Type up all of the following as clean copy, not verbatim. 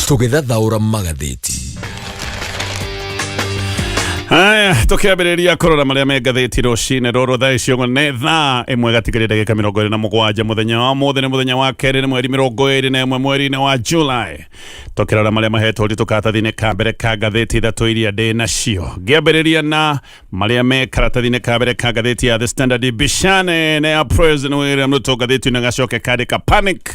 Tũgĩthathaũra magathĩti. Haya, tukiambĩrĩria kũrora marĩa me ngathĩti rũcinĩ rũrũ thaa icio nĩ thaa 1 gatigarĩ ndagĩka 27. Mũthenya wa mũthĩ nĩ mũthenya wa kerĩ, nĩ mweri 21 mweri-inĩ wa July. Tũkĩrora marĩa mahetwo ũritũ karatathi-inĩ ka mbere ka ngathĩti ithatũ iria ndĩ nacio, ngĩambĩrĩria na marĩa me karatathi-inĩ ka mbere ka ngathĩti ya The Standard, mbicane ya President William Ruto. Ngathĩti ĩno ĩgacoka ĩkandĩka "Panic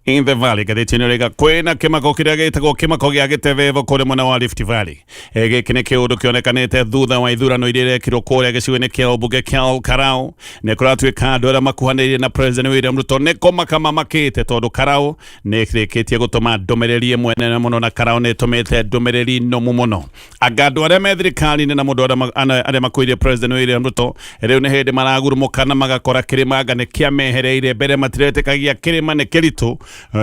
in the Valley". Ngathĩti ĩno ĩraiga kwĩna kĩmako kĩrĩa gĩtagwo kĩmako gĩa gĩtebevo kũrĩ mwena wa Rift Valley. Gĩkĩ nĩ kĩũndũ kĩonekanĩte thutha wa ithurano iria irekirwo kũrĩa gĩcigo-inĩ kĩa ũmbunge kĩa Ol Kalou. Nĩ kũratuĩka andũ arĩa makuhanĩrĩirie na President William Ruto nĩ kũmaka mamakĩte, tondũ Karau nĩ ĩrĩkĩtie gũtũma ndũmĩrĩri ĩmwe nene mũno, na Karau nĩ ĩtũmĩte ndũmĩrĩri nũmu mũno. Anga andũ arĩa me thirikari-inĩ na mũndũ arĩa makuĩire President William Ruto rĩu nĩ hĩndĩ maragurumũka na magakora kĩrĩma nĩ kĩamehereire. Mbere matiretĩkagia kĩrĩma nĩ kĩritũ,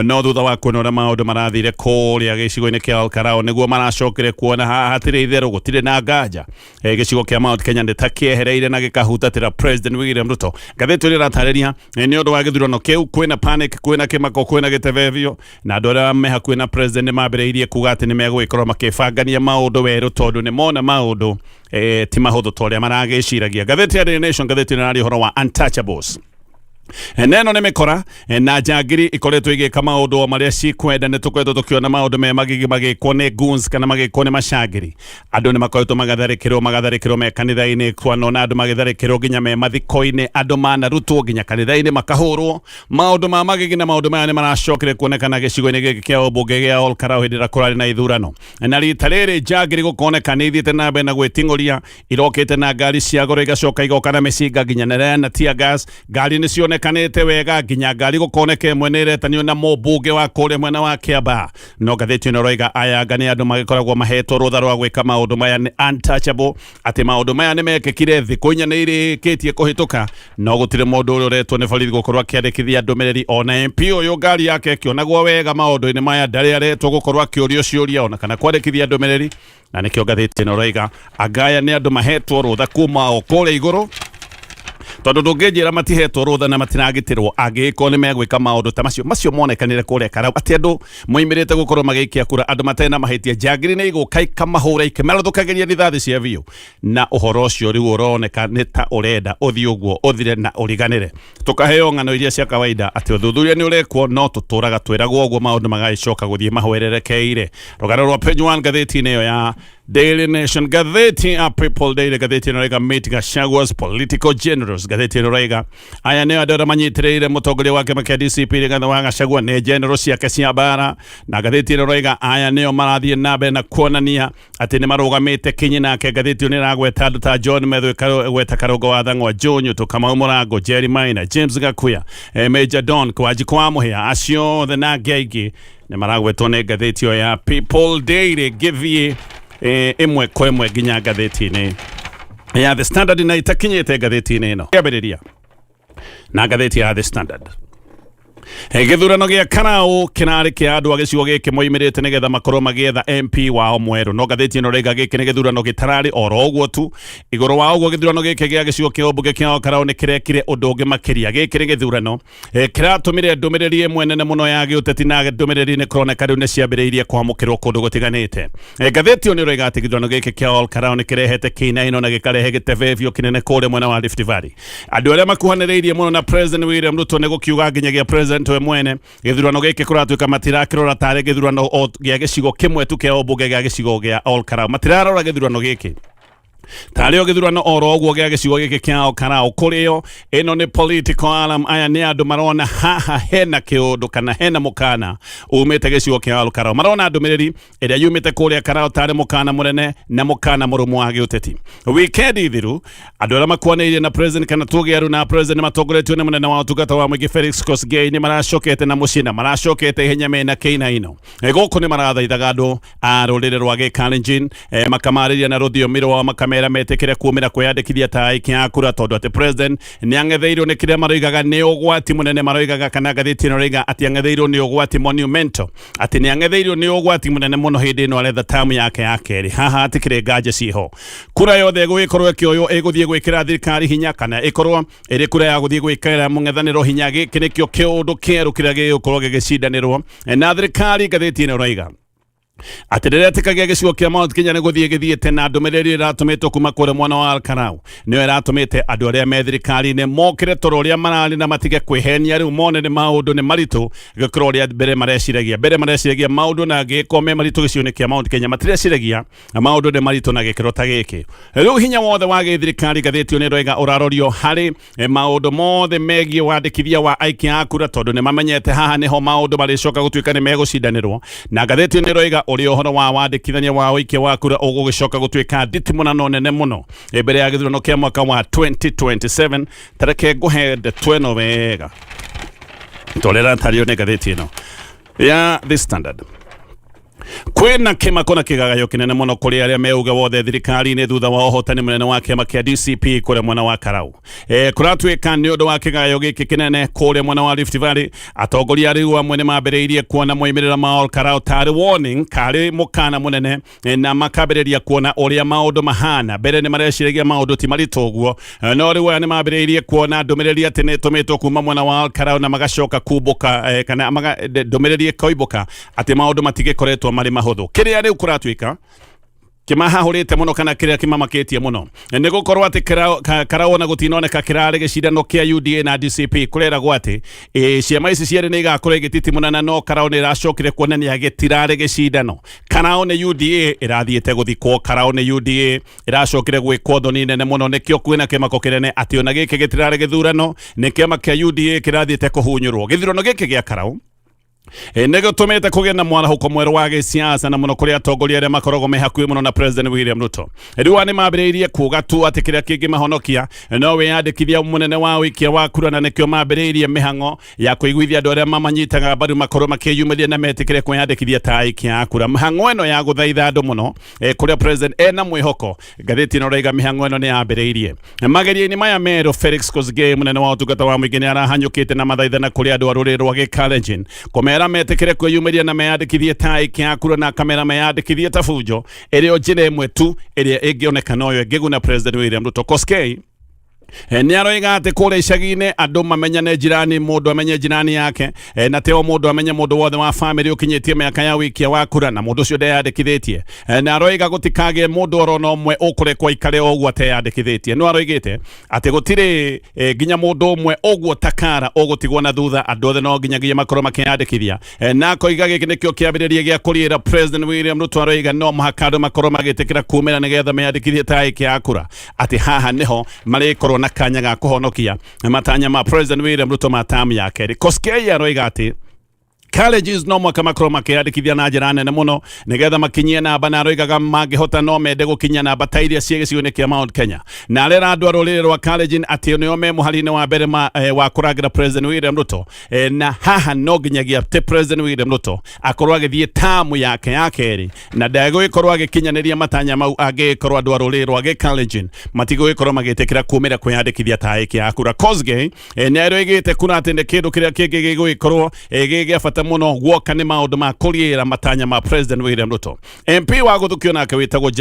no thutha wa kuona ũrĩa maũndũ marathire kũrĩa gĩcigo-inĩ kĩa Ol Kalou, nĩguo maracokire kuona haha hatirĩ itherũ, gũtirĩ na nganja. Gĩcigo kĩa Mount Kenya nĩ ta kĩehereire na gĩkahutatĩra President William Ruto. Ngathĩti ĩrĩa ĩratarĩria nĩ ũndũ wa gĩthurano kĩu kwĩna panic, kwĩna kĩmako, kwĩna gĩtebebio, na andũ arĩa me hakuhĩ na president nĩ mambĩrĩirie kuga atĩ nĩ megũgĩkorwo makĩbangania maũndũ werũ, tondũ nĩ mona maũndũ ti mahũthũ ta ũrĩa maragĩciragia. Ngathĩti ya Daily Nation, ngathĩti ĩno ĩraria ũhoro wa untouchables. Neno nĩ mĩkora na njangiri ikoretwo igĩka maũndũ o marĩa cikwenda. Nĩ tũkoretwo tũkĩona maũndũ me magigi magĩkwo nĩ goons kana magĩkwo nĩ macangiri. Andũ nĩ makoretwo magatharĩkĩrwo me kanitha-inĩ, kwanona andũ magĩtharĩkĩrwo nginya me mathiko-inĩ, andũ manarutwo nginya kanitha-inĩ makahũrwo. Maũndũ ma magigi na maũndũ maya nĩ maracokire kuonekana gĩcigo-inĩ gĩkĩ kĩa ũmbunge gĩa Ol Kalou hĩndĩ ĩrĩa kũrarĩ na ithurano, na rita rĩrĩ njangiri gũkoneka nĩ ithiĩte na mbere na gwĩting'ũria. Irokĩte na ngari cia goro, igacoka igoka na mĩcinga nginya na tear gas. Ngari nĩ cionekanĩte wega, nginya ngari gũkoneka ĩmwe nĩ ĩretanio na mũmbunge wa kũrĩa mwena wa Kiambaa. No ngathĩti ĩno ĩroiga aya anga nĩ andũ magĩkoragwo mahetwo rũtha rwa gwĩka maũndũ maya, nĩ untouchable, atĩ maũndũ maya nĩ mekĩkire thikũ 4 nĩ irĩkĩtie kũhĩtũka, no gũtirĩ mũndũ ũrĩa ũretwo nĩ borithi gũkorwo akĩandĩkithia ndũmĩrĩri. Ona MP ũyũ ngari yake ĩkĩonagwo wega maũndũ-inĩ maya, ndarĩ aretwo gũkorwo akĩũrio ciũria ona kana kwandĩkithia ndũmĩrĩri. Na nĩkĩo ngathĩti ĩno ĩroiga angaya nĩ andũ mahetwo rũtha kuma o kũrĩa igũrũ, tondũ ndũngĩnjĩra matihetwo rũtha na matiragitĩrwo angĩgĩkorwo nĩ megwĩka maũndũ ta macio monekanire kũrĩa Karau, atĩ andũ moimĩrĩte gũkorwo magĩikia kura, andũ matarĩ na mahĩtia, njangiri nĩ igũka ikamahũra ikĩmarathũkagĩria rithathi cia biũ. Na ũhoro ũcio rĩu ũroneka nĩ ta ũrenda ũthiĩ ũguo ũthire na ũriganĩre, tũkaheo ng'ano iria cia kawaida atĩ ũthuthuria nĩ ũrekwo, no tũtũraga twĩragwo ũguo, maũndũ magagĩcoka gũthiĩ mahwererekeire. Rũgano rwa page 1 ngathĩti-inĩ ĩyo ya Daily Nation. Ngathĩti ya People Daily, ngathĩti ĩno ĩraiga "Meet Gachagua's political generals". Ngathĩti ĩno ĩraiga aya nĩo andũ arĩa manyitĩrĩire mũtongoria wa kĩama kĩa DCP Rigathi wa Gachagua, nĩ general ciake cia mbara. Na ngathĩti ĩno ĩraiga aya nĩo marathiĩ na mbere na kuonania atĩ nĩ marũgamĩte kinyi nake. Ngathĩti ĩyo nĩ ĩragweta andũ ta John Methu, ĩkagweta Karũngo wa Thang'wa, Joe Nyutu, Kamau Mũrango, Jerry Maina, James Gakuya, Major Don Kwanjikũ wa Mũhĩa, acio othe na angĩ aingĩ nĩ maragwetwo nĩ ngathĩti ĩyo ya People Daily. Ngĩthiĩ ĩmwe kwa ĩmwe nginya ngathĩti-inĩ ya The Standard, na itakinyĩte ngathĩti-inĩ ĩno, kĩambĩrĩria na ngathĩti ya The Standard. Gĩthurano gĩa Karau kĩrarĩ kĩa andũ a gĩcigo gĩkĩ moimĩrĩte nĩgetha makorwo magĩetha MP wao mwerũ, no ngathĩti ĩno rĩga gĩkĩ nĩ gĩthurano gĩtararĩ oro ũguo tu. Igũrũ wa ũguo, gĩthurano gĩkĩ gĩa gĩcigo kĩa ũmbunge kĩa Karau nĩ kĩrekire ũndũ ũngĩ makĩria. Gĩkĩ nĩ gĩthurano kĩratũmire ndũmĩrĩri ĩmwe nene mũno ya gĩũteti, na ndũmĩrĩri nĩ kũroneka rĩu nĩ ciambĩrĩirie kwamũkĩrwo kũndũ gũtiganĩte. Ngathĩti ĩyo nĩ ĩroiga atĩ gĩthurano gĩkĩ kĩa Ol Kalou nĩ kĩrehete kĩinaino na gĩkarehe gĩtebebio kĩnene kũrĩa mwena wa Rift Valley. Andũ arĩa makuhanĩrĩirie mũno na President William Ruto, nĩ gũkiuga nginyagia president we mwene, gĩthurano gĩkĩ kũratuĩka matirakĩrora tarĩ gĩthurano o gĩa gĩcigo kĩmwe tu kĩa ũmbunge gĩa gĩcigo gĩa Ol Kalou. Matirarora gĩthurano gĩkĩ tarĩ o gĩthurano oro ũguo gĩa gĩcigo gĩkĩ kĩa Ol Kalou. Kũrĩo ĩno nĩ political alarm. Aya nĩ andũ marona haha hena kĩũndũ kana hena mũkana umĩte gĩcigo kĩa Ol Kalou. Marona ndũmĩrĩri ĩrĩa yumĩte kũrĩa Karau tarĩ mũkana mũnene na mũkana mũrũmu wa gĩũteti. Wikendi thiru, andũ arĩa makuanĩirie na president kana tuge aru na president matongoretio nĩ mũnene wa ũtungata wa mũingĩ Felix Kosgei nĩ maracokete na mũciĩ na maracokete ihenya mena kĩinaino. Gũkũ nĩ marathaithaga andũ a rũrĩrĩ rwa gĩkalenjin, makamarĩria na rũthiomi rwao, makamera metĩkĩre kumĩra kwĩyandĩkithia ta aikia a kura, tondũ atĩ president nĩ ang'etheirwo nĩ kĩrĩa maroigaga nĩ ũgwati mũnene. Maroigaga kana ngathĩti ĩno ĩroiga atĩ ang'etheirwo nĩ ũgwati monumental, atĩ nĩ ang'etheirwo nĩ ũgwati mũnene mũno hĩndĩ ĩno aretha tamu yake ya kerĩ. Haha hatikĩrĩ nganja ciho, kura yothe ĩgũgĩkorwo ĩkĩoywo ĩgũthiĩ gwĩkĩra thirikari hinya kana ĩkorwo ĩrĩ kura ya gũthiĩ gwĩkĩra mũng'ethanĩro hinya. Gĩkĩ nĩkĩo kĩũndũ kĩerũ kĩrĩa gĩgũkorwo gĩgĩcindanĩrwo na thirikari, ngathĩti ĩno ĩroiga. Atĩ rĩrĩa tĩkagia gĩcigo kĩa Mount Kenya nĩ gũthiĩ gĩthiĩte na ndũmĩrĩri ĩratũmĩtwo kuma kũrĩa mwena wa Alkarau nĩyo ĩratũmĩte andũ arĩa me thirikari-inĩ mokĩre toro ũrĩa mararĩ na matige kwĩhenia rĩu mone nĩ maũndũ nĩ maritũ gũkĩra ũrĩa mbere mareciragia. Mbere mareciragia maũndũ na angĩgĩkorwo me maritũ gĩcigo-inĩ kĩa Mount Kenya, matireciragia maũndũ nĩ maritũ na gĩkĩro ta gĩkĩ. Rĩu hinya wothe wa gĩthirikari, ngathĩti ĩyo nĩ ĩroiga, ũrarorio harĩ maũndũ mothe megiĩ wandĩkithia wa aikia a kura, tondũ nĩ mamenyete haha nĩho maũndũ marĩcoka gũtuĩka nĩ megũcindanĩrwo. Na ngathĩti ĩyo nĩ ĩroiga ũrĩa ũhoro wa wandĩkithania wa ũikia wa kura ũgũgĩcoka gũtuĩka nditimũrano nene mũno mbere ya gĩthurano kĩa mwaka wa 2027. Tareke ngũhe ndeto ĩno wega torĩa ĩratario nĩ ngathĩti ĩno ya The Standard. Kwĩna kĩmako na kĩgagayo kĩnene mũno kũrĩ arĩa me uge wothe thirikari-inĩ thutha wa ũhotani mũnene wa kĩama kĩa DCP kũrĩa mwena wa Karau. Kũratuĩka nĩ ũndũ wa kĩgagayo gĩkĩ kĩnene kũrĩa mwena wa Rift Valley, atongoria rĩu amwe nĩ mambĩrĩirie kuona moimĩrĩra ma Ol Karau tarĩ warning, karĩ mũkana mũnene, na makambĩrĩria kuona ũrĩa maũndũ mahana. Mbere nĩ mareciragia maũndũ ti maritũ ũguo, no rĩu aya nĩ mambĩrĩirie kuona ndũmĩrĩri atĩ nĩ ĩtũmĩtwo kuma mwena wa Ol Karau na magacoka kumbũka, kana ndũmĩrĩri ĩkoimbũka atĩ maũndũ matigĩkoretwo marĩ mahũthũ. Kĩrĩa rĩu kũratuĩka kĩmahahũrĩte mũno kana kĩrĩa kĩmamakĩtie mũno nĩ gũkorwo atĩ Karau ona gũtinoneka kĩrarĩ gĩcindano kĩa UDA na DCP. Kũreragwo atĩ ciama ici cierĩ nĩ igakorwo igĩtitimũrana, no Karau nĩ ĩracokire kuonania gĩtirarĩ gĩcindano. Karau nĩ UDA ĩrathiĩte gũthikwo. Karau nĩ UDA ĩracokire gwĩkwo thoni nene mũno. Nĩkĩo kwĩna kĩmako kĩnene atĩ ona gĩkĩ gĩtirarĩ gĩthurano, nĩ kĩama kĩa UDA kĩrathiĩte kũhunyũrwo. Gĩthurano gĩkĩ gĩa Karau nĩ gĩtũmĩte kũgĩe na mwarahũko mwerũ wa gĩsiasa, na mũno kũrĩ atongoria arĩa makoragwo me hakuhĩ mũno na President William Ruto. Rĩu aya nĩ mambĩrĩirie kuga tu atĩ kĩrĩa kĩngĩmahonokia no wĩyandĩkithia mũnene wa ũikia wa kura, na nĩkĩo mambĩrĩirie mĩhang'o ya kũiguithia andũ arĩa mamanyitaga mbaru makorwo makĩyumĩria na metĩkĩre kwĩyandĩkithia ta aikia a kura. Mĩhang'o ĩno ya gũthaitha andũ mũno, kũrĩa President ena mwĩhoko, ngathĩti ĩno ĩraiga mĩhang'o ĩno nĩ yambĩrĩirie. Mageria-inĩ maya merũ, Felix Kosgei, mũnene wa ũtungata wa mũingĩ, nĩ arahanyũkĩte na mathaithana kũrĩ andũ a rũrĩrĩ rwa Gĩkalenjin kũmera metĩkĩre kwĩyumĩria na meyandĩkithie ta aikia a kura, na akamera meyandĩkithie ta bunjo ĩrĩ o njĩra ĩmwe tu ĩrĩa ĩngĩoneka noyo ĩngĩguna President William Ruto. Kosgei nĩ aroiga atĩ kũrĩa icagi-inĩ andũ mamenyane jirani, mũndũ amenye jirani yake, na teo mũndũ amenye mũndũ wothe wa famĩlĩ ũkinyĩtie mĩaka ya wĩikia wa kura na mũndũ ũcio ndeyandĩkithĩtie. Na aroiga gũtikagĩe mũndũ oro na ũmwe ũkũrekwo aikare o ũguo ateyandĩkithĩtie. No aroigĩte atĩ gũtirĩ nginya mũndũ ũmwe ũguo takara ũgũtigwo na thutha, andũ othe no nginyagia makorwo makĩyandĩkithia. Na akoiga gĩkĩ nĩkĩo kĩambĩrĩria gĩa kũriĩra President William Ruto. Aroiga no mũhaka andũ makorwo magĩtĩkĩra kumĩra nĩgetha meyandĩkithie ta aikia a kura, atĩ haha nĩho marĩkorwo na kanya ga kũhonokia matanya ma President William Ruto ma tamu ya kerĩ. Koskei aroiga atĩ colleges no mwaka makorwo makĩyandĩkithia na njĩra nene mũno nĩgetha makinyie namba, na aroigaga mangĩhota no mende gũkinyia namba ta iria ciĩ gĩcigo-inĩ kĩa Mount Kenya. Na arera andũ a rũrĩrĩ rwa Kalenjin atĩ nĩo me mũhari-inĩ wa mbere wa kũrangĩra President William Ruto, na haha no nginyagia atĩ President William Ruto akorwo agĩthiĩ tamu yake ya kerĩ, na ndagũgĩkorwo agĩkinyanĩria matanya mau angĩgĩkorwo andũ a rũrĩrĩ rwa Gĩkalenjin matigũgĩkorwo magĩtĩkĩra kumĩra kwĩyandĩkithia ta aikia a kura. Kosgei nĩ aroigĩte kuna atĩ nĩ kĩndũ kĩrĩa kĩngĩ gĩgũgĩkorwo gĩ gĩa bata mũno guoka nĩ maũndũ ma kũriĩra matanya ma President William Ruto. MP wa gũthukio nake wĩtagwo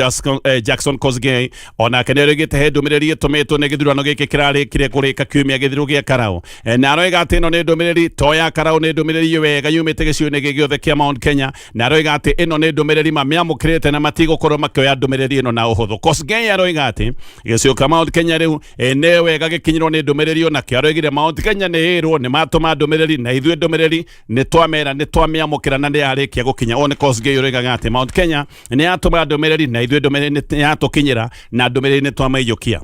Jackson Kosgei onake nĩ aroigĩte he ndũmĩrĩri ĩtũmĩtwo nĩ gĩthurano gĩkĩ kĩrarĩkire kũrĩka kiumia gĩthiru gĩa Karau. Na aroiga atĩ ĩno nĩ ndũmĩrĩri to ya Karau, nĩ ndũmĩrĩri wega yumĩte gĩcigo-inĩ gĩ gĩothe kĩa Mount Kenya, na aroiga atĩ ĩno nĩ ndũmĩrĩri mamĩamũkĩrĩte na matigũkorwo makĩoya ndũmĩrĩri ĩno na ũhũthũ. Kosgei aroiga atĩ gĩcigo kĩa Mount Kenya rĩu nĩ wega gĩkinyĩrwo nĩ ndũmĩrĩri onakĩo. Aroigire Mount Kenya nĩ ĩrwo nĩ matũma ndũmĩrĩri, na ithuĩ ndũmĩrĩri nĩ twamera nĩ twamĩamũkĩra na nĩ yarĩkia gũkinya. Ũyũ nĩ Kosgei ũroigaga atĩ Mount Kenya nĩ yatũma ndũmĩrĩri na ithuĩ ndũmĩrĩri nĩ yatũkinyĩra na ndũmĩrĩri nĩ twamĩiyũkia.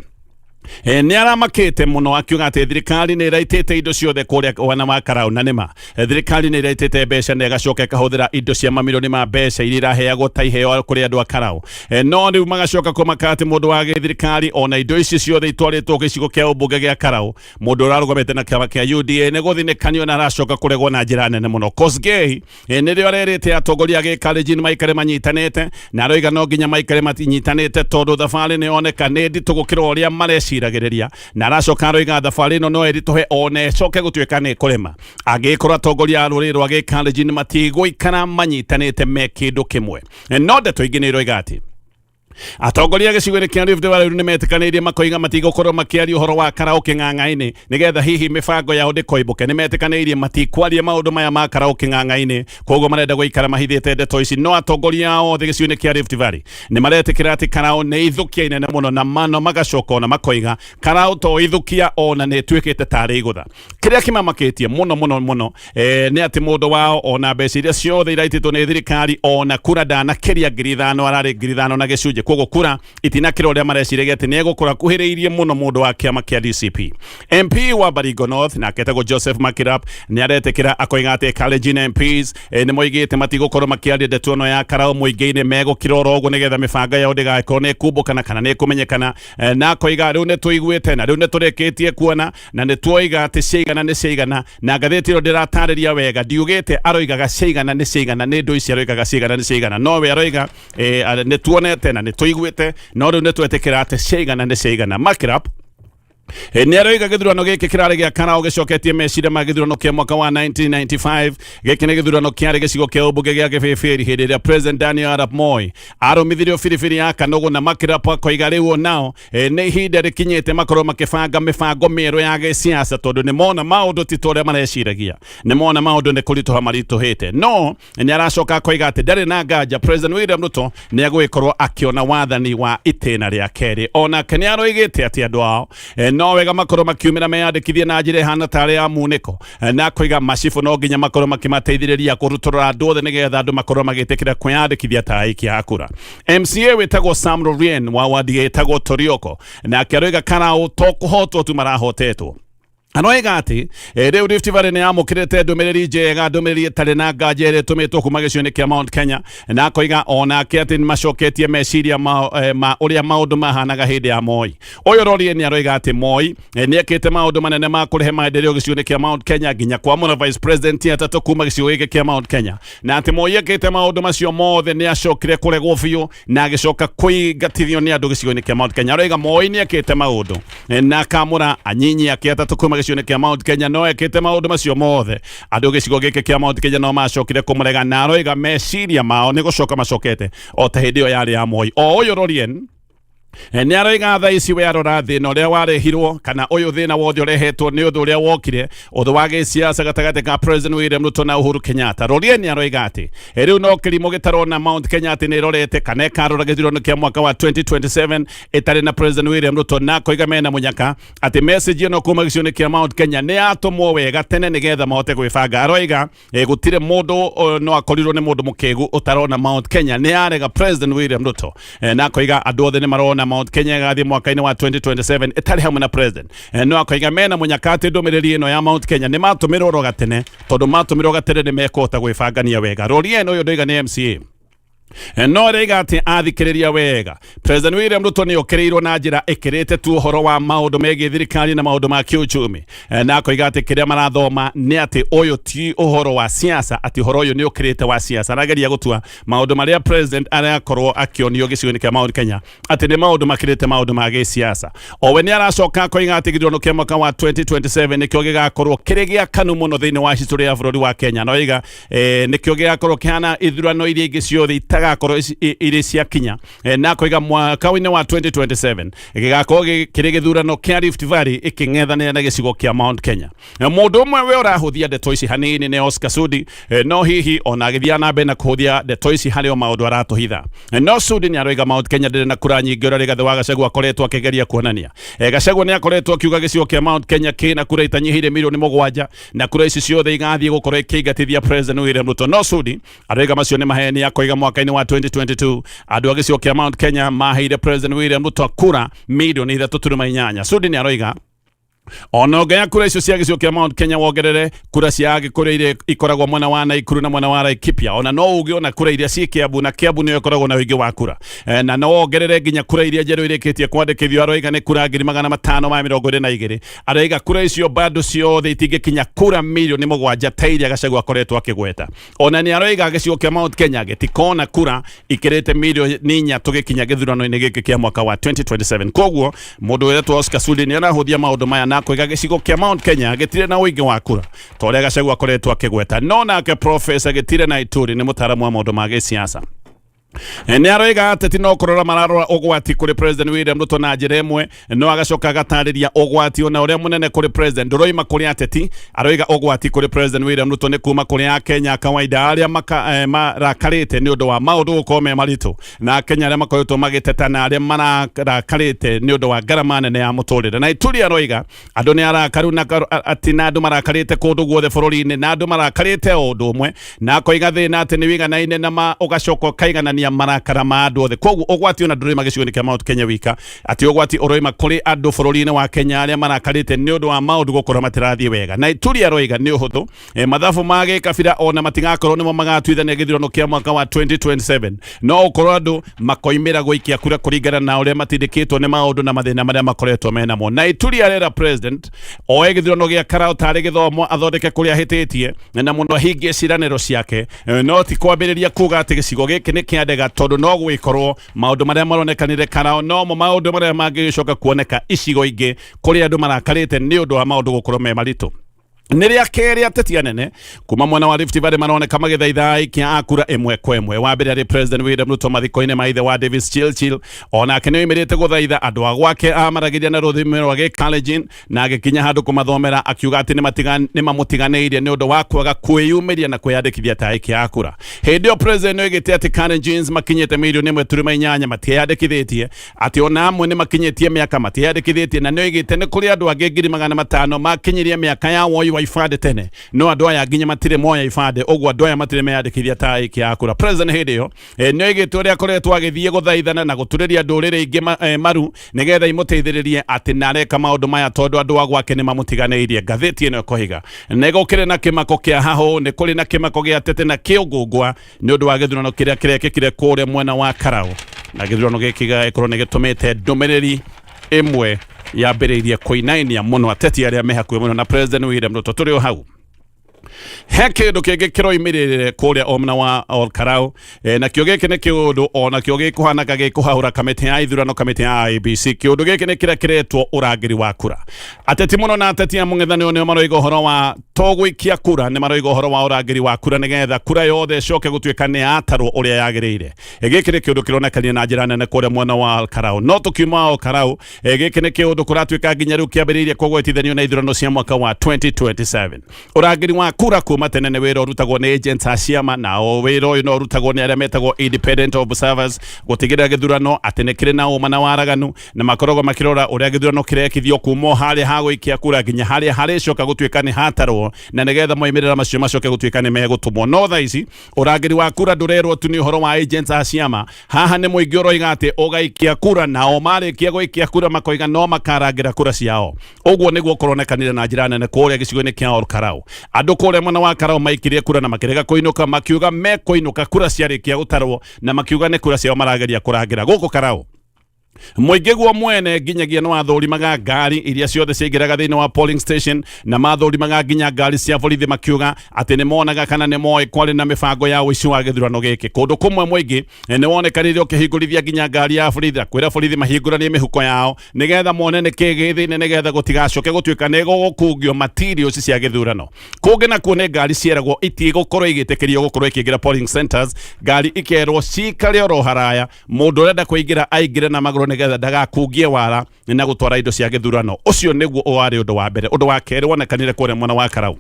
Nĩ aramakĩte mũno akiuga atĩ thirikari nĩ ĩraitĩte indo ciothe kũrĩa wana wa Karau, na nĩma thirikari nĩ ĩraitĩte mbeca na ĩgacoka ĩkahũthĩra indo cia mamirioni ma mbeca iria iraheagwo ta iheo kũrĩ andũ a Karau. No rĩu magacoka kũmaka atĩ mũndũ wa gĩthirikari ona indo ici ciothe itwarĩtwo gĩcigo kĩa ũmbunge gĩa Karau, mũndũ ũrarũgamĩte na kĩama kĩa UDA nĩ gũthinĩkanio na aracoka kũregwo na njĩra nene mũno. Kosgei nĩrĩo arerĩte atongoria a gĩkalenjin maikare manyitanĩte, na aroiga no nginya maikare manyitanĩte tondũ thabarĩ nĩ yoneka nĩ nditũ gũkĩra ũrĩa mareciragĩrĩria, na aracoka aroiga thabarĩ ĩno no ĩritũhe ona ĩcoke gũtuĩka nĩ ĩkũrema angĩkorwo atongoria a rũrĩrĩ rwa gĩkalenjin matigũikara manyitanĩte me kĩndũ kĩmwe. No ndeto ingĩ nĩ iroiga atĩ Atongoria gĩcigo-inĩ kĩa Rift Valley rĩu nĩmetĩkanĩirie makoiga matigũkorwo makĩaria ũhoro wa karaũ kĩng'ang'a-inĩ nĩgetha hihi mĩbango yao ndĩkoimbũke. Nĩmetĩkanĩirie matikwaria maũndũ maya ma karaũ kĩng'ang'a-inĩ, koguo marenda gũikara mahithĩte ndeto ici. No atongoria ao othe gĩcigo-inĩ kĩa Rift Valley nĩmaretĩkĩra atĩ karaũ nĩ ithũkia inene mũno, na mano magacoka ona makoiga karaũ to ithũkia ona nĩ ĩtuĩkĩte tarĩ igũtha. Kĩrĩa kĩmamakĩtie mũno mũno mũno nĩ atĩ mũndũ wao ona mbeca iria ciothe iraitĩtwo nĩ thirikari ona kura ndanakĩria 5,000, ararĩ 5,000 na gĩcunjĩ, koguo kura itinakĩra ũrĩa mareciragia atĩ nĩ egũkũra kuhĩrĩirie mũno mũndũ wa kĩama kĩa DCP. MP wa Baringo North nake etagwo Joseph Makirap nĩ aretĩkĩra akoiga atĩ Kalenjin MPs nĩ moigĩte matigũkorwo makĩaria ndeto ĩno ya karaũ mũingĩ-inĩ, megũkira oro ũguo nĩgetha mĩbango yao ndĩgagĩkorwo nĩ ĩkumbũkana kana nĩ ĩkũmenyekana. Na akoiga rĩu nĩ tũiguĩte na rĩu nĩ tũrĩkĩtie kuona na nĩ tuoiga atĩ ciaigana nĩ ciaigana, na ngathĩti ĩno ndĩratarĩria wega, ndiugĩte aroigaga ciaigana nĩ ciaigana, nĩ ndũ ici aroigaga ciaigana nĩ ciaigana, nowe aroiga nĩ tuonete na nĩ tũiguĩte, no rĩu nĩ twetĩkĩra atĩ ciaigana nĩ ciaigana. Makirap nĩ aroiga gĩthurano gĩkĩ kĩrarĩ gĩa karaũ gĩcoketie meciria ma gĩthurano kĩa mwaka wa 1995. Gĩkĩ nĩ gĩthurano kĩarĩ gĩcigo kĩa ũmbunge gĩa Gĩbĩbĩri hĩndĩ ĩrĩa President Daniel Arap Moi arũmithirio biribiri ya kanũgũ, na Makirap akoiga rĩu onao nĩ ihinda rĩkinyĩte makorwo makĩbanga mĩbango mĩerũ ya gĩsiasa, tondũ nĩ mona maũndũ ti ta ũrĩa mareciragia, nĩ mona maũndũ nĩ kũritũha maritũhĩte. No nĩ aracoka akoiga atĩ ndarĩ na nganja President William Ruto nĩ egũgĩkorwo akĩona wathani wa itĩna rĩa kerĩ. Onake nĩ aroigĩte atĩ andũ ao no wega makorwo makiumĩra meyandĩkithie na njĩra ĩhana tarĩ ya munĩko, na akoiga macibũ no nginya makorwo makĩmateithĩrĩria kũrutũrũra andũ othe nĩgetha andũ makorwo magĩtĩkĩra kwĩyandĩkithia ta aikia a kura. MCA wĩtagwo Sam Rorien wa wadi ĩtagwo Torioko nake aroiga karaũ to kũhotwo tu marahotetwo. Aroiga atĩ rĩu Rift Valley nĩ yamũkĩrĩte ndũmĩrĩri njega, ndũmĩrĩri ĩtarĩ na nganja ĩrĩa ĩtũmĩtwo kuma gĩcigo-inĩ kĩa Mount Kenya, na akoiga onake atĩ nĩ macoketie meciria ma ũrĩa maũndũ mahanaga hĩndĩ ya Moi. Ũyũ Rorien nĩ aroiga atĩ Moi nĩ ekĩte maũndũ manene ma kũrehe maendeleo gĩcigo-inĩ kĩa Mount Kenya nginya kwamũra vice president atatũ kuma gĩcigo gĩkĩ kĩa Mount Kenya, na atĩ Moi ekĩte maũndũ macio mothe nĩ acokire kũregwo biũ na agĩcoka kũingatithio nĩ andũ gĩcigo-inĩ kĩa Mount Kenya. Aroiga Moi nĩ ekĩte maũndũ na akamũra anyinyi ake atatũ kuma gĩcigo-inĩ kĩa Mount Kenya, no ekĩte maũndũ macio mothe andũ gĩcigo gĩkĩ kĩa Mount Kenya no macokire kũmũrega, na aroiga meciria mao nĩ gũcoka macokete o ta hĩndĩ ĩyo yarĩ ya Moi. O ũyũ Rorien nĩ aroiga thaa ici we arora thĩna ũrĩa warehirwo kana ũyũ thĩna wothe ũrehetwo nĩ ũndũ ũrĩa wokire ũndũ wa gĩsiasa gatagatĩ ka President William Ruto na Uhuru Kenyatta. Rorien nĩ aroiga atĩ rĩu no kĩrimũ gĩtarona Mount Kenya atĩ nĩ ĩrorete kana ĩkarora gĩthurano kĩa mwaka wa 2027 ĩtarĩ na President William Ruto, na akoiga mena mũnyaka atĩ message ĩno kuma gĩcigo-inĩ kĩa Mount Kenya nĩ yatũmwo wega tene nĩgetha mahote gwĩbanga. Aroiga gũtirĩ mũndũ no akorirwo nĩ mũndũ mũkĩgu ũtarona Mount Kenya nĩ yarega President William Ruto, na akoiga andũ othe nĩ marona Mount Kenya ĩgathiĩ mwaka-inĩ wa 2027 ĩtarĩ hamwe na President. No akoiga mena mũnyaka atĩ ndũmĩrĩri ĩno ya Mount Kenya nĩ matũmĩrwo oro gatene, tondũ matũmĩrwo gatene nĩ mekũhota gwĩbangania wega. Rorien ũyũ ndoiga nĩ MCA, no aroiga atĩ athikĩrĩria wega President William Ruto nĩ okĩrĩirwo na njĩra ĩkĩrĩte tu ũhoro wa maũndũ megiĩ thirikari na maũndũ ma kĩuchumi, na akoiga atĩ kĩrĩa marathoma nĩ atĩ ũyũ ti ũhoro wa siasa, atĩ ũhoro ũyũ nĩ ũkĩrĩte wa siasa. Arageria gũtua maũndũ marĩa president arakorwo akĩonio gĩcigo-inĩ kĩa Mount Kenya atĩ nĩ maũndũ makĩrĩte maũndũ ma gĩsiasa. Owe nĩ aracoka akoiga atĩ gĩthurano kĩa mwaka wa 2027 nĩkĩo gĩgakorwo kĩrĩ gĩakanu mũno thĩinĩ wa history ya bũrũri wa Kenya, na oiga nĩkĩo gĩgakorwo kĩhana ithurano iria ingĩ ciothe itagakorwo irĩ ciakinya, na akoiga mwaka-inĩ wa 2027 gĩgakorwo kĩrĩ gĩthurano kĩa Rift Valley ĩkĩng'ethanĩra na gĩcigo kĩa Mount Kenya. Mũndũ ũmwe we ũrahũthia ndeto ici hanini nĩ Oscar Sudi, no hihi ona agĩthiaga na mbere na kũhũthia ndeto ici harĩ o maũndũ aratũhitha. No Sudi nĩ aroiga Mount Kenya ndĩrĩ na kura nyingĩ ũrĩa Rigathĩ wa Gachagua akoretwo akĩgeria kuonania. Gachagua nĩ akoretwo akiuga gĩcigo kĩa Mount Kenya kĩna kura itanyihĩire 7 milioni, na kura ici ciothe igathiĩ gũkorwo ikĩingatithia President William Ruto. No Sudi aroiga macio nĩ maheni, akoiga mwaka-inĩ wa 2022 andũ a gĩcigo kĩa Mount Kenya maheire President William Ruto kura 3.8 milioni. Sudi nĩ aroiga ona ũngĩoya kura icio cia gĩcigo kĩa Mount Kenya wongerere kura cia Agĩkũyũ iria ikoragwo mwena wa Naikuru na mwena wa Laikipia, ona no uge ona kura iria ciĩ Kiambu, na Kiambu nĩyo ĩkoragwo na ũingĩ wa kura, na no wongerere nginya kura iria njerũ irĩkĩtie kwandĩkithio, aroiga nĩ kura 522,000. Aroiga kura icio bado ciothe itingĩkinya kura 7 milioni ta iria Gachagua akoretwo akĩgweta. Ona nĩ aroiga gĩcigo kĩa Mount Kenya gĩtikona kura ikĩrĩte 4 milioni tũgĩkinya gĩthurano-inĩ gĩkĩ kĩa mwaka wa 2027. Koguo mũndũ wĩretwo Oscar Sudi nĩ arahũthia maũndũ maya na akoiga gĩcigo kĩa Mount Kenya gĩtirĩ na ũingĩ wa kura ta ũrĩa Gachagua akoretwo akĩgweta. No nake Professor Gĩtire na Ituri nĩ mũtaaramu wa maũndũ ma gĩsiasa. Nĩ aroiga ateti no kũrora mararora ũgwati kũrĩ President William Ruto na njĩra ĩmwe, no agacoka agatarĩria ũgwati ona ũrĩa mũnene kũrĩ President ndũroima kũrĩ ateti. Aroiga ũgwati kũrĩ President William Ruto nĩ kuma kũrĩ Akenya a kawaida arĩa marakarĩte nĩ ũndũ wa maũndũ gũkorwo me maritũ, na Akenya arĩa makoretwo magĩteta na arĩa marakarĩte nĩ ũndũ wa ngarama nene ya mũtũrĩre. Na Ituri aroiga andũ nĩ arakaru na atĩ na andũ marakarĩte kũndũ guothe bũrũri-inĩ, na andũ marakarĩte o ũndũ ũmwe, na akoiga thĩna atĩ nĩ wĩiganaine na ũgacoka ũkaiganania marakara ma andũ othe. Koguo ũgwati ona ndũroima gĩcigo-inĩ kĩa Mount Kenya wika, atĩ ũgwati ũroima kũrĩ andũ bũrũri-inĩ wa Kenya arĩa marakarĩte nĩ ũndũ wa maũndũ gũkorwo matirathiĩ wega. Na Ituri aroiga nĩ ũhũthũ mathabu ma gĩkabira ona matigakorwo nĩmo magatuithania gĩthurano kĩa mwaka wa 2027, no ũkorwo andũ makoimĩra gũikia kura kũringana na ũrĩa matindĩkĩtwo nĩ maũndũ na mathĩna marĩa makoretwo menamo. Na Ituri arera President oe gĩthurano gĩa Karau tarĩ gĩthomo, athondeke kũrĩa ahĩtĩtie na mũno ahingie ciĩranĩro ciake, no ti kwambĩrĩria kuga atĩ gĩcigo gĩkĩ nĩ kĩa ndega, tondũ no gwĩkorwo maũndũ marĩa maronekanire Karau nomo maũndũ marĩa mangĩgĩcoka kuoneka icigo ingĩ kũrĩa andũ marakarĩte nĩ ũndũ wa maũndũ gũkorwo me maritũ. Nĩ rĩa kerĩ ateti anene kuma mwena wa Rift Valley maroneka magĩthaitha aikia a kura ĩmwe kwa ĩmwe. Wa mbere arĩ President William Ruto mathiko-inĩ ma ithe wa Davis Chirchir, onake nĩ oimĩrĩte gũthaitha andũ a gwake amaragĩria na rũthiomi rwa gĩkalenjin, na agĩkinya handũ kũmathomera akiuga atĩ nĩ mamũtiganĩirie nĩ ũndũ wa kwaga kwĩyumĩria na kwĩyandĩkithia ta aikia a kura. Hĩndĩ ĩyo President nĩ oigĩte atĩ Kalenjins makinyĩte 1.8 mirioni matiĩyandĩkithĩtie, atĩ ona amwe nĩ makinyĩtie mĩaka matiĩyandĩkithĩtie, na nĩ oigĩte nĩ kũrĩ andũ angĩ 500,000 makinyirie mĩaka ya woi wa ibandĩ tene, no andũ aya nginya matirĩ moya ibandĩ, ũguo andũ aya matirĩ meyandĩkithia ta aikia a kura. President hĩndĩ ĩyo nĩ oigĩte ũrĩa akoretwo agĩthiĩ gũthaithana na gũturĩria ndũrĩrĩ ingĩ maru nĩgetha imũteithĩrĩrie, atĩ na areka maũndũ maya tondũ andũ a gwake nĩ mamũtiganĩirie. Ngathĩti ĩno ĩkoiga nĩ gũkĩrĩ na kĩmako kĩa hahũ, nĩ kũrĩ na kĩmako gĩa tete na kĩũngũngwa nĩ ũndũ wa gĩthurano kĩrĩa kĩrekĩkire kũrĩa mwena wa Karau, na gĩthurano gĩkĩ gĩgagĩkorwo nĩ gĩtũmĩte ndũmĩrĩri ĩmwe yambĩrĩirie kũinainia mũno ateti arĩa me hakuhĩ mũno na President William Ruto. Tũrĩ o hau, he kĩndũ kĩngĩ kĩroimĩrĩre kũrĩa o mwena wa Ol Kalou, nakĩo gĩkĩ nĩ kĩũndũ onakĩo gĩkũhanaka gĩkũhahũra kamĩtĩ ya ithurano, kamĩtĩ ya IEBC. Kĩũndũ gĩkĩ nĩ kĩrĩa kĩretwo ũrangĩri wa kura. Ateti mũno na ateti a mũng'ethanĩro nĩo maroiga ũhoro wa to gũikia kura, nĩ maroiga ũhoro wa ũrangĩri wa kura nĩgetha kura yothe ĩcoke gũtuĩka nĩ yatarwo ũrĩa yagĩrĩire. Gĩkĩ nĩ kĩũndũ kĩronekanire na njĩra nene kũrĩa mwena wa Ol Kalou. No tũkiuma Ol Kalou, gĩkĩ nĩ kĩũndũ kũratuĩka nginya rĩu kĩambĩrĩirie kũgwetithanio na ithurano cia mwaka wa 2027. Ũrangĩri wa kura kuma tene nĩ wĩra ũrutagwo nĩ agents a ciama, na o wĩra ũyũ no ũrutagwo nĩ arĩa metagwo independent observers gũtigĩrĩra gĩthurano atĩ nĩ kĩrĩ na ũma na waraganu, na makoragwo makĩrora ũrĩa gĩthurano kĩrekithio kuma o harĩa ha gũikia kura nginya harĩa harĩcoka gũtuĩka nĩ hatarwo, na nĩgetha moimĩrĩra macio macoke gũtuĩka nĩ megũtũmwo. No thaa ici ũrangĩri wa kura ndũrerwo tu nĩ ũhoro wa agents a ciama. Haha nĩ mũingĩ ũroiga atĩ ũgaikia kura, nao marĩkia gũikia kura makoiga no makarangĩra kura ciao. Ũguo nĩguo kũronekanire na njĩra nene kũrĩa gĩcigo-inĩ kĩa Ol Kalou. Andũ kũrĩa mwena wa Karau maikirie kura na makĩrega kũinũka, makiuga mekũinũka kura ciarĩkia gũtarwo, na makiuga nĩ kura ciao marageria kũrangĩra. Gũkũ Karau mũingĩ guo mwene nginyagia nĩ wathũrimaga ngari iria ciothe ciaingĩraga thĩinĩ wa polling station, na mathũrimaga nginya ngari cia borithi, makiuga atĩ nĩ monaga kana nĩ moĩ kwarĩ na mĩbango ya ũici wa gĩthurano gĩkĩ. Kũndũ kũmwe mũingĩ nĩ wonekanire ũkĩhingũrithia nginya ngari ya borithi na kwĩra borithi mahingũranie mĩhuko yao nĩgetha mone nĩ kĩ gĩ thĩinĩ, nĩgetha gũtigacoke gũtuĩka nĩ gũgũkungio materials cia gĩthurano. Kũngĩ nakuo nĩ ngari cieragwo itigũkorwo igĩtĩkĩrio gũkorwo ikĩingĩra polling centers, ngari ikerwo cikare oro haraya, mũndũ ũrenda kũingĩra aingĩre na magũrũ nĩgetha ndagakungie wara na gũtwara indo cia gĩthurano. Ũcio nĩguo warĩ ũndũ wa mbere. Ũndũ wa kerĩ wonekanire kũrĩa mwena wa Karau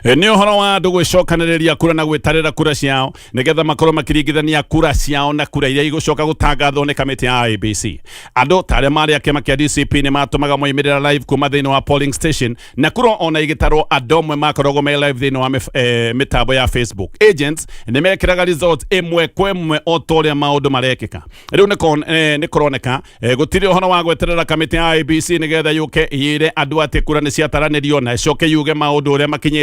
nĩ ũhoro wa andũ gwĩcokanĩrĩria kura na gwĩtarĩra kura ciao nĩgetha makorwo makĩringithania kura ciao na kura iria igũcoka gũtangathwo nĩ kamĩtĩ ya IEBC. Andũ ta arĩa marĩ a kĩama kĩa DCP nĩ matũmaga moimĩrĩra live kuma thĩinĩ wa polling station, na kura ona igĩtarwo andũ amwe makoragwo me live thĩinĩ wa mĩtambo ya Facebook. Agents nĩ mekĩraga results ĩmwe kwa ĩmwe o ta ũrĩa maũndũ marekĩka. Rĩu nĩ kũroneka gũtirĩ ũhoro wa gweterera kamĩtĩ ya IEBC nĩgetha yũke ĩre andũ atĩ kura nĩ ciataranĩrio na ĩcoke yuge maũndũ ũrĩa makinyĩte.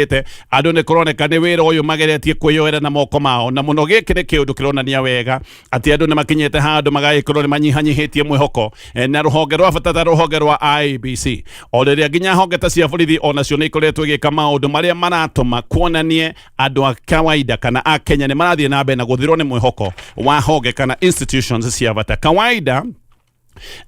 Andũ nĩ kũroneka nĩ wĩra ũyũ mageretie kwĩyoera na moko mao, na mũno gĩkĩ nĩ kĩũndũ kĩronania wega atĩ andũ nĩ makinyĩte handũ magagĩkorwo nĩ manyihanyihĩtie mwĩhoko na rũhonge rwa bata ta rũhonge rwa IEBC, o rĩrĩa nginya honge ta cia borithi onacio nĩ ikoretwo igĩka maũndũ marĩa maratũma kuonanie andũ a kawaida kana a Kenya nĩ marathiĩ na mbere na gũthirwo nĩ mwĩhoko wa honge kana institutions cia bata. Kawaida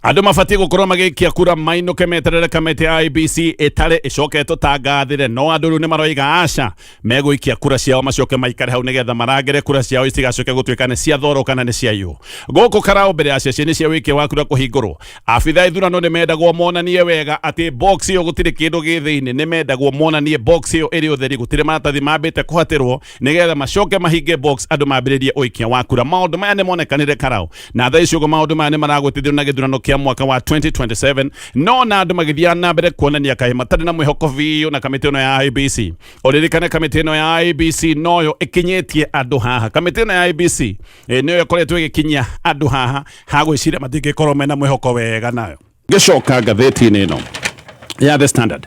Andũ mabatiĩ gũkorwo magĩikia kura mainũke meterere kamĩtĩ ya IEBC ĩtare ĩcoke ĩtũtangathĩre, no andũ rĩu nĩ maroiga aca, megũikia kura ciao macoke maikare hau nĩgetha marangĩre kura ciao itigacoke gũtuĩka nĩ cia thoro kana nĩ ciaiywo. Gũkũ Karau mbere ya ceceni cia wĩikia wa kura kũhingũrwo, abithaa a ithurano nĩ mendagwo monanie wega atĩ box ĩyo gũtirĩ kĩndũ gĩ thĩinĩ, nĩ mendagwo monanie box ĩyo ĩrĩ ũtheri, gũtirĩ maratathi mambĩte kũhatĩrwo nĩgetha macoke mahinge box andũ mambĩrĩrie ũikia wa kura. Maũndũ maya nĩ monekanire Karau na thaa ici ũguo maũndũ maya nĩ maragwetithio na gĩthurano kĩa mwaka wa 2027, no na andũ magĩthiaga na mbere kuonania kaĩ matarĩ na mwĩhoko biũ na kamĩtĩ ĩno ya IEBC. Ũririkane kamĩtĩ ĩno ya IEBC noyo ĩkinyĩtie andũ haha. Kamĩtĩ ĩno ya IEBC nĩyo ĩkoretwo ĩgĩkinyia andũ haha hagwĩciria matingĩkorwo mena mwĩhoko wega nayo. Ngĩcoka ngathĩti-inĩ ĩno ya The Standard,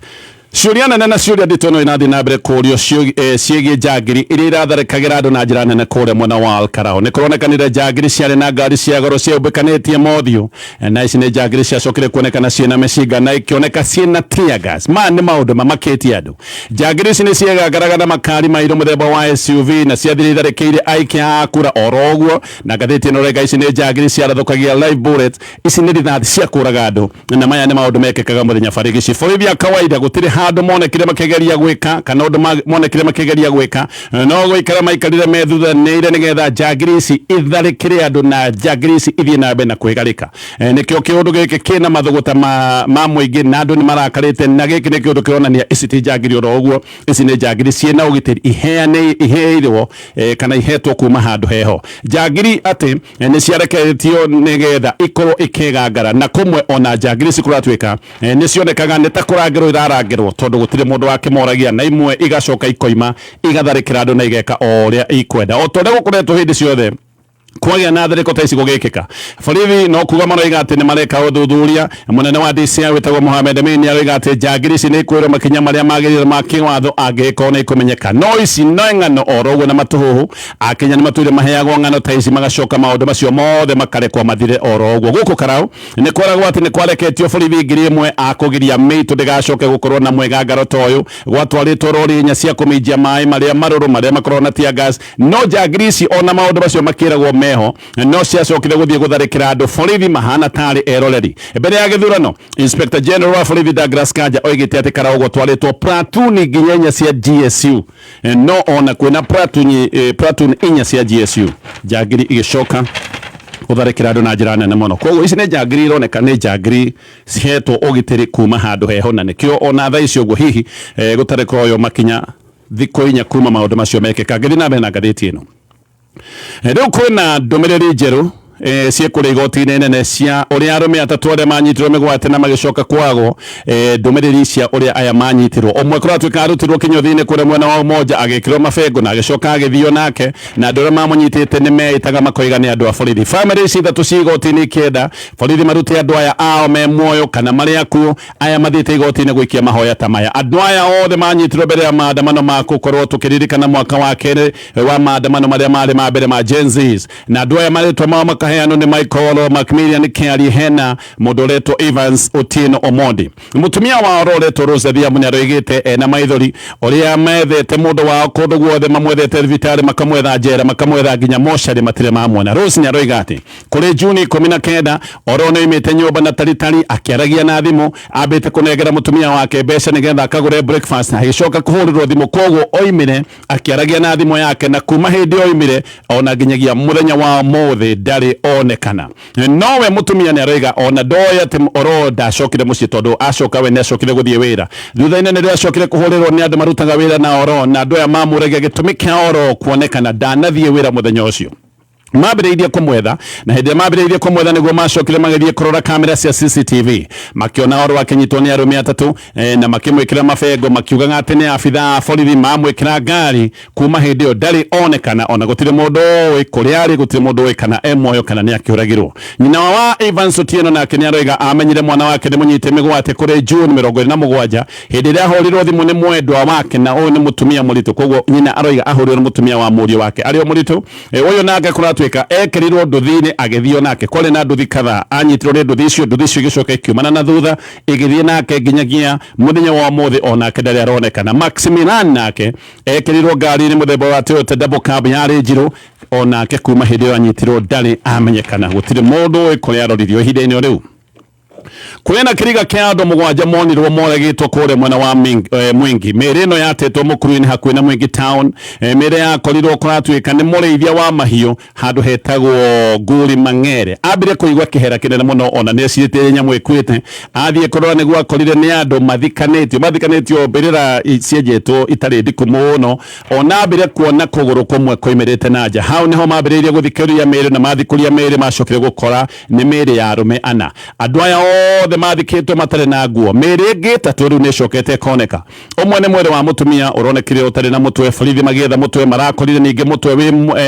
ciũria nene na ciũria nditũ ĩno irathiĩ na mbere kũũrio ciĩgiĩ njangiri iria iratharĩkagĩra andũ na njĩra nene kũrĩa mwena wa Olkalou. Nĩ kũronekanire njangiri ciarĩ na ngari cia goro ciaumbĩkanĩtie mothiũ, na ici nĩ njangiri ciacokire kuonekana ciĩna mĩcinga na ikĩoneka ciĩna tear gas. Maya nĩ maũndũ mamakĩtie andũ. Njangiri ici nĩ ciegangaraga na makari mairũ mũthemba wa SUV na ciathire itharĩkĩire aikia a kura oro ũguo, na ngathĩti ĩno ĩroiga ici nĩ njangiri ciarathũkagia live bullets. Ici nĩ rithathi cia kũraga andũ, na maya nĩ maũndũ mekĩkaga mũthenya barigici. Borithi a kawaida gũtirĩ handũ monekire makĩgeria gwĩka kana ũndũ monekire makĩgeria gwĩka, no gũikara maikarire methuthanĩire nĩgetha njangiri ici itharĩkĩre andũ na njangiri ici ithiĩ na mbere na kwĩgarĩka. Nĩkĩo kĩũndũ gĩkĩ kĩna mathũgũta ma mũingĩ na andũ nĩ marakarĩte, na gĩkĩ nĩ kĩũndũ kĩronania ici ti njangiri oro ũguo, ici nĩ njangiri ciĩna ũgitĩri iheirwo kana ihetwo kuma handũ heho. Njangiri atĩ nĩ ciarekeretio nĩgetha ikorwo ikĩgangara, na kũmwe ona njangiri ici kũratuĩka nĩ cionekaga nĩ ta kũrangĩrwo irarangĩrwo tondũ gũtirĩ mũndũ wakĩmoragia, na imwe igacoka ikoima igatharĩkĩra andũ na igeka o ũrĩa ikwenda, o ta ũrĩa gũkoretwo hĩndĩ ciothe kwagĩa na tharĩko ta ici gũgĩkĩka. Borithi no kuga maroiga atĩ nĩ mareka ũthuthuria. Mũnene wa DCI wĩtagwo Mohamed Amin aroiga atĩ njangiri ici nĩ ikwĩrwo makinya marĩa magĩrĩire ma kĩwatho angĩgĩkorwo nĩ ikũmenyeka, no ici no ng'ano oro ũguo na matũhũhũ. Akenya nĩ matũire maheagwo ng'ano ta ici magacoka maũndũ macio mothe makarekwo mathire oro ũguo. Gũkũ Karau nĩ kwaragwo atĩ nĩ kwareketio borithi 1000 a kũgiria mĩitũ ndĩgacoke gũkorwo na mwĩgangaro ta ũyũ. Gwatwarĩtwo rori inya cia kũminjia maĩ marĩa marũrũ marĩa makoragwo na tear gas, no njangiri ici ona maũndũ macio makĩragwo meho no ciacokire gũthiĩ gũtharĩkĩra andũ borithi mahana tarĩ eroreri. Mbere ya gĩthurano, Inspector General wa borithi Douglas Kanja oigĩte atĩ Karau gwatwarĩtwo platoon nginya inya cia GSU, no ona kwĩna platoon inya cia GSU, njangiri igĩcoka gũtharĩkĩra andũ na njĩra nene mũno. Koguo ici nĩ njangiri ironeka nĩ njangiri cihetwo ũgitĩri kuma handũ heho, na nĩkĩo ona thaa ici ũguo hihi gũtarĩ kũroywo makinya thikũ inya kuma maũndũ macio mekĩka. Ngĩthiĩ na mbere na ngathĩti ĩno, rĩu kwĩna ndũmĩrĩri njerũ ciĩ kũrĩa igoti-inĩ nene cia ũrĩa arũme atatũ arĩa manyitirwo mĩgwate na magĩcoka kwagwo, ndũmĩrĩri cia ũrĩa aya manyitirwo. Ũmwe kũratuĩka arutirwo kĩnyũthi-inĩ kũrĩa mwena wa Umoja agĩkĩrwo mabengo na agĩcoka agĩthio nake, na andũ arĩa mamũnyitĩte nĩ meĩtaga makoiga nĩ andũ a borithi. Bamĩrĩ ici ithatũ ci igoti-inĩ ikĩenda borithi marute andũ aya ao me muoyo kana marĩ akuũ. Aya mathiĩte igoti-inĩ gũikia mahoya ta maya. Andũ aya othe manyitirwo mbere ya maandamano ma gũkorwo tũkĩririkana mwaka wa kerĩ wa maandamano marĩa marĩ ma mbere ma Gen Zs, na andũ aya marĩtwa mao makaheanwo nĩ Michael Macmillian Kĩari, hena mũndũ ũretwo Evans Otieno Omondi. Mũtumia wao ũretwo Rose Adhiambo nĩ aroigĩte ena maithori ũrĩa methete mũndũ wao kũndũ guothe, mamwethete thibitarĩ, makamwetha njera, makamwetha nginya mocarĩ, matirĩ mamwona. Rose nĩ aroiga atĩ kũrĩ Juni 19 oro nĩ oimĩte nyũmba na taritari akĩaragia na thimũ, ambĩte kũnengera mũtumia wake mbeca nĩgetha akagũre breakfast, agĩcoka kũhũrĩrwo thimũ, koguo oimire akĩaragia na thimũ yake, na kuma hĩndĩ oimire ona nginyagia mũthenya wa ũmũthĩ ndarĩ onekana. Nowe mũtumia nĩ aroiga ona ndoĩ atĩ oro ndacokire mũciĩ, tondũ acoka we nĩ acokire gũthiĩ wĩra. Thutha-inĩ nĩrĩo acokire kũhũrĩrwo nĩ andũ marutaga wĩra na oro, na andũ aya mamũragia gĩtũmi kĩa oro kuonekana ndanathiĩ wĩra mũthenya ũcio. Mambĩrĩirie kũmwetha, na hĩndĩ ĩrĩa mambĩrĩirie kũmwetha nĩguo macokire magĩthiĩ kũrora kamera cia CCTV, makĩona oro akĩnyitwo nĩ arũme atatũ na makĩmwĩkĩra mabengo, makiugaga atĩ nĩ abithaa a borithi mamwĩkĩra ngari. Kuma hĩndĩ ĩyo ndarĩ onekana, ona gũtirĩ mũndũ ũĩ kũrĩa arĩ, gũtirĩ mũndũ ũĩ kana e muoyo kana nĩ akĩũragirwo. Nyina wa Evans Otieno nake nĩ aroiga amenyire mwana wake nĩ mũnyite mĩgwate kũrĩ June 27, hĩndĩ ĩrĩa ahũrirwo thimũ nĩ mwendwa wake, na ũyũ nĩ mũtumia mũritũ. Koguo nyina aroiga ahũrirwo nĩ mũtumia wa mũriũ wake arĩ o mũritũ. Ũyũ nake kũratuĩka ekĩrirwo nduthi-inĩ agĩthio nake, kwarĩ na nduthi kadhaa, anyitirwo nĩ nduthi icio, nduthi icio igĩcoka ikiumana na thutha igĩthiĩ nake nginyagia mũthenya wa ũmũthĩ onake ndarĩ aronekana. Maximilian nake ekĩrirwo ngari-inĩ mũthemba wa Toyota double cab yarĩ njirũ, onake kuma hĩndĩ ĩyo anyitirwo ndarĩ amenyekana, gũtirĩ mũndũ ũĩ kũrĩa aroririo ihinda-inĩ o rĩu. Kwĩna kĩriga kĩa andũ mũgwanja monirwo moragĩtwo kũrĩa mwena wa Mwingi. Mĩĩrĩ ĩno yatetwo mũkuru-inĩ hakuhĩ na Mwingi town. Mĩĩrĩ yakorirwo kũratuĩka nĩ mũrĩithia wa mahiũ handũ hetagwo Nguri Mang'ere. Ambire kũigua kĩhera kĩnene mũno ona nĩ ecirĩtie nyamũ ĩkuĩte. Athiĩ kũrora nĩguo akorire nĩ andũ mathikanĩtio mbĩrĩra cienjetwo itarĩ ndiku mũno. Ona ambire kuona kũgũrũ kũmwe koimĩrĩte na nja. Hau nĩho mambĩrĩirie gũthikĩrĩria mĩĩrĩ na mathikũria mĩĩrĩ macokire gũkora nĩ mĩĩrĩ ya arũme ana. Andũ aya othe mathikĩtwo matarĩ na nguo. Mĩĩrĩ ĩngĩ ĩtatũ rĩu nĩ ĩcokete ĩkoneka. Ũmwe nĩ mwĩrĩ wa mũtumia ũronekire ũtarĩ na mũtwe. Borithi magĩetha mũtwe marakorire ningĩ mũtwe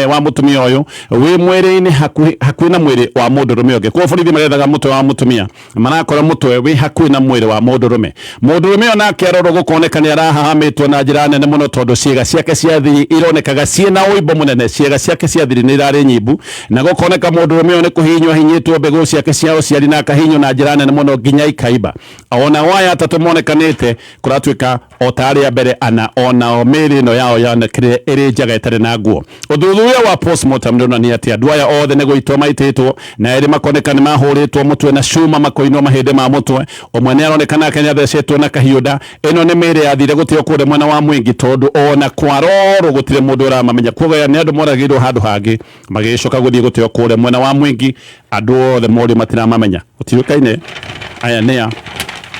wa mũtumia ũyũ wĩ mwĩrĩ-inĩ hakuhĩ na mwĩrĩ wa mũndũrũme ũngĩ. Koguo borithi marethaga mũtwe wa mũtumia marakora mũtwe wĩ hakuhĩ na mwĩrĩ wa mũndũrũme. Mũndũrũme ũyũ nake arorwo gũkoneka nĩ arahahamĩtwo na njĩra nene mũno tondũ ciĩga ciake cia thiri ironekaga ciĩna ũimbo mũnene. Ciĩga ciake cia thiri nĩ irarĩ nyimbu na gũkoneka mũndũrũme ũyũ nĩ kũhihinywo ahihinyĩtwo mbegũ ciake cia ũciari na akahihinywo na njĩra nene mũno nginya ikaimba. Ona aya atatũ monekanĩte kũratuĩka o ta arĩa mbere ana onao mĩĩrĩ ĩno yao yonekire ĩrĩ njaga ĩtarĩ na nguo. Ũthuthuria wa postmortem nĩ ũronania atĩ andũ aya othe nĩ gũitwo maitĩtwo na erĩ makoneka nĩ mahũrĩtwo mũtwe na cuma makoinwo mahĩndĩ ma mũtwe. Ũmwe nĩ aroneka nake nĩ athecetwo na kahiũ nda. Ĩno nĩ mĩĩrĩ yathire gũteo kũrĩa mwena wa Mwingi tondũ ona kwarorwo gũtirĩ mũndũ ũramamenya. Koguo aya nĩ andũ moragĩirwo handũ hangĩ magĩcoka gũthiĩ gũteo kũrĩa mwena wa Mwingi. Andũ othe morio matiramamenya. Gũtiũĩkaine aya nĩa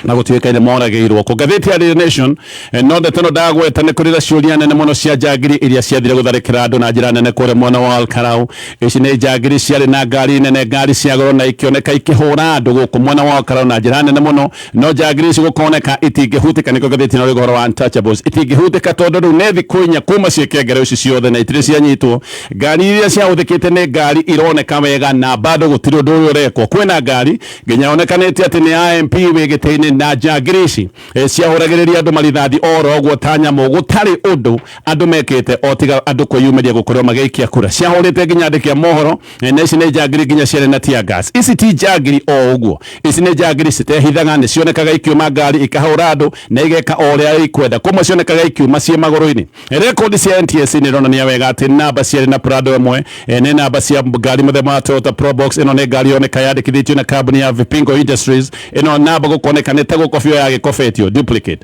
na gũtiũĩkaine moragĩirwo kũ. Ngathĩti ya Daily Nation no ndeto ĩno ndagweta nĩ kũrĩ na ciũria nene mũno cia njangiri iria ciathire gũtharĩkĩra andũ na njĩra nene kũrĩa mwena wa Olkalau. Ici nĩ njangiri ciarĩ na ngari nene, ngari cia goro na ikĩoneka ikĩhũra andũ gũkũ mwena wa Olkalau na njĩra nene mũno. No njangiri ici gũkoneka itingĩhutĩka, nĩkĩo ngathĩti ĩno ĩrauga ũhoro wa untouchables. Itingĩhutĩka tondũ rĩu nĩ thikũ inya kuma ciĩke ngero ici ciothe na itirĩ cianyitwo. Ngari iria ciahũthĩkĩte nĩ ngari ironeka wega na bado gũtirĩ ũndũ ũrĩa ũrekwo. Kwĩna ngari nginya yonekanĩte atĩ nĩ ya MP wĩ gĩtĩ-inĩ na njangiri ici ciahũragĩrĩria andũ marithathi oro ũguo ta nyamũ gũtarĩ ũndũ andũ mekĩte o tiga andũ kwĩyumĩria gũkorwo magĩikia kura. Ciahũrĩte nginya andĩki a mohoro na ici nĩ njangiri nginya ciarĩ na tear gas. Ici ti njangiri o ũguo, ici nĩ njangiri citehithaga, nĩ cionekaga ikiuma ngari ikahũra andũ na igeka o ũrĩa ikwenda. Kũmwe cionekaga ikiuma ciĩ magũrũ-inĩ. Rekondi cia NTSA nĩ ironania wega atĩ namba ciarĩ na Prado ĩmwe nĩ namba cia ngari mũthemba wa Toyota Probox. Ĩno nĩ ngari yoneka yandĩkithĩtio na kambuni ya Vipingo Industries. Ĩno namba gũkoneka nĩ ta gũkobio yagĩkobetio, duplicate.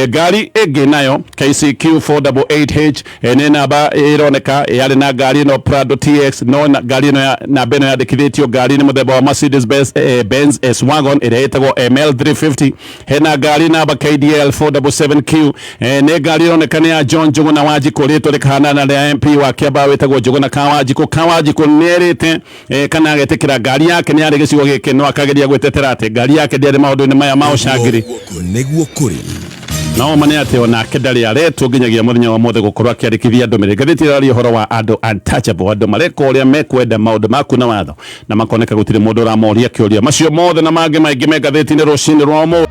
Ngari ĩngĩ nayo KCQ 488H nĩ namba ĩroneka yarĩ na ngari ĩno Prado TX, no ngari ĩno namba ĩno yandĩkithĩtio ngari nĩ mũthemba wa Mercedes Benz S Wagon ĩrĩa ĩtagwo ML350. Hena ngari namba KDL 477Q nĩ ngari ĩroneka nĩ ya John Njuguna Wanjikũ, rĩtwa rĩkahanana na rĩa MP wa Kiambaa wĩtagwo Njuguna ka Wanjikũ. Ka Wanjikũ nĩ erĩte kana agetĩkĩra ngari yake nĩ yarĩ gĩcigo gĩkĩ, no akageria gwĩtetera atĩ ngari yake ndĩarĩ maũndũ-inĩ maya ma ũcangĩri. Nĩguo kũrĩ. No ma nĩ atĩ onake ndarĩ aretwo nginyagia mũthenya wa ũmũthĩ gũkorwo akĩandĩkithia ndũmĩrĩri. Ngathĩti ĩraria ũhoro wa andũ untouchable, andũ mareka ũrĩa mekwenda, maũndũ ma kuna watho na makoneka gũtirĩ mũndũ ũramoria kĩũria. Macio mothe na mangĩ maingĩ me ngathĩti-inĩ rũcinĩ rwa ũmũthĩ.